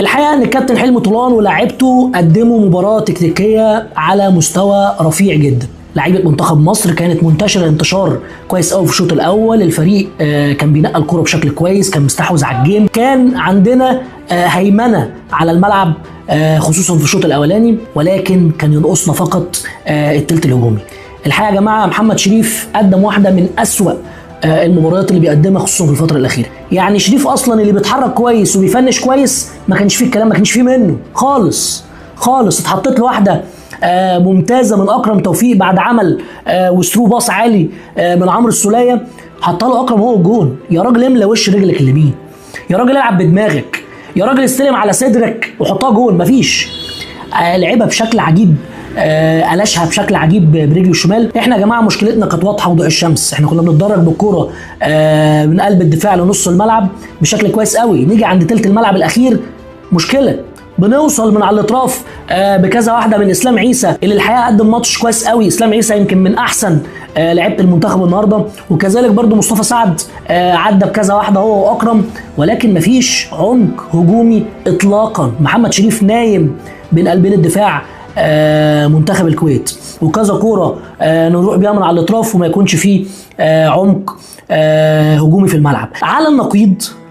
الحقيقة ان الكابتن حلمي طولان ولاعيبته قدموا مباراة تكتيكية على مستوى رفيع جدا. لعيبة منتخب مصر كانت منتشرة انتشار كويس قوي في الشوط الاول، الفريق كان بينقل الكره بشكل كويس، كان مستحوذ على ال game، كان عندنا هيمنة على الملعب خصوصا في الشوط الاولاني، ولكن كان ينقصنا فقط الثلث الهجومي. الحقيقة يا جماعة محمد شريف قدم واحدة من اسوأ المباريات اللي بيقدمها خصوصا في الفترة الاخيرة. يعني شريف اصلا اللي بيتحرك كويس وبيفنش كويس ما كانش فيه الكلام، ما كانش فيه منه خالص خالص. اتحطت له واحدة ممتازة من اكرم توفيق بعد عمل و through pass عالي من عمرو السوليه، حطها له اكرم هو الجون. يا راجل املى وش رجلك اليمين، يا راجل العب بدماغك، يا راجل استلم على صدرك وحطها جون. مفيش، لعبها بشكل عجيب، قلشها بشكل عجيب برجله الشمال. احنا يا جماعة مشكلتنا كانت واضحة وضوح الشمس، احنا كنا بنتدرج بالكورة من قلب الدفاع لنص الملعب بشكل كويس قوي، نيجي عند تلت الملعب الاخير مشكلة، بنوصل من على الاطراف بكذا واحدة من اسلام عيسى اللي الحقيقة قدم ماتش كويس قوي. اسلام عيسى يمكن من احسن لعيبة المنتخب النهارده، وكذلك برده مصطفى سعد عدى بكذا واحدة هو واكرم، ولكن مفيش عمق هجومي اطلاقا. محمد شريف نايم بين قلبين الدفاع منتخب الكويت، وكذا كورة نروح بيها من على الاطراف وما يكونش فيه عمق هجومي في الملعب.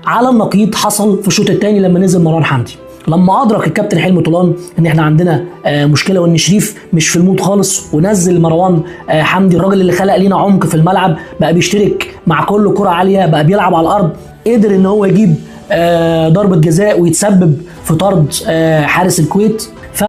على النقيض حصل في الشوط الثاني لما نزل مروان حمدي، لما ادرك الكابتن حلمي طولان ان احنا عندنا مشكلة وان شريف مش في ال mood خالص، ونزل مروان حمدي الراجل اللي خلق لينا عمق في الملعب، بقى بيشترك مع كل كره عالية، بقى بيلعب على الارض، قدر ان هو يجيب ضربه جزاء ويتسبب في طرد حارس الكويت.